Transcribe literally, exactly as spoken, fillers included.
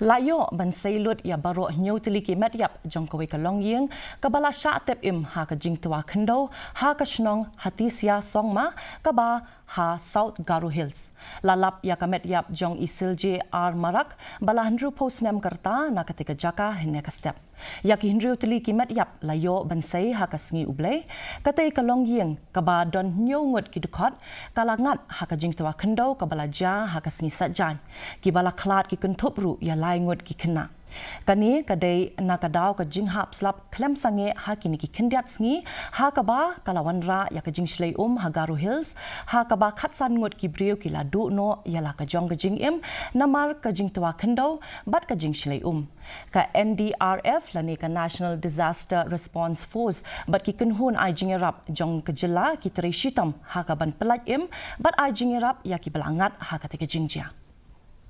La ïoh ban sei lut ïa baroh hynñiew tylli ki met ïap jong kawei ka longïing kaba la shah tep im ha ka jingtwa khyndew ha ka shnong Hatisia Songma kaba ha South Garo Hills. La lap ïa ka met ïap jong i Silje R Marak ba la hynriewphew snem ka rta na katei ka jaka hynne ka step. Ïa ki hynriew tylli ki met ïap la ïoh ban sei ha ka sngi U Blei. Katei ka longïing kaba don hynñiew ngut ki dkhot ka la ngat ha ka jingtwa khyndew kaba la jia ha ka sngi Saitjaiñ, kiba la khlad ki kynthup ruh ïa lai ngut ki khynnah. Kane ka dei na ka daw ka jinghap slap khlem sangeh ha kine ki khyndiat sngi, ha kaba ka la wanrah ïa ka jingshlei um ha Garo Hills, ha kaba khatsan ngut ki briew ki la duh noh ïa la ka jong ka jingim namar ka jingtwa khyndew bad ka jingshlei um. Ka N D R F lane ka National Disaster Response Force bad ki kynhun ai jingïarap jong ka jylla ki trei shitom ha ka ban pyllait im bad ai jingïarap ïa kiba la ngat ha katei ka jingjia.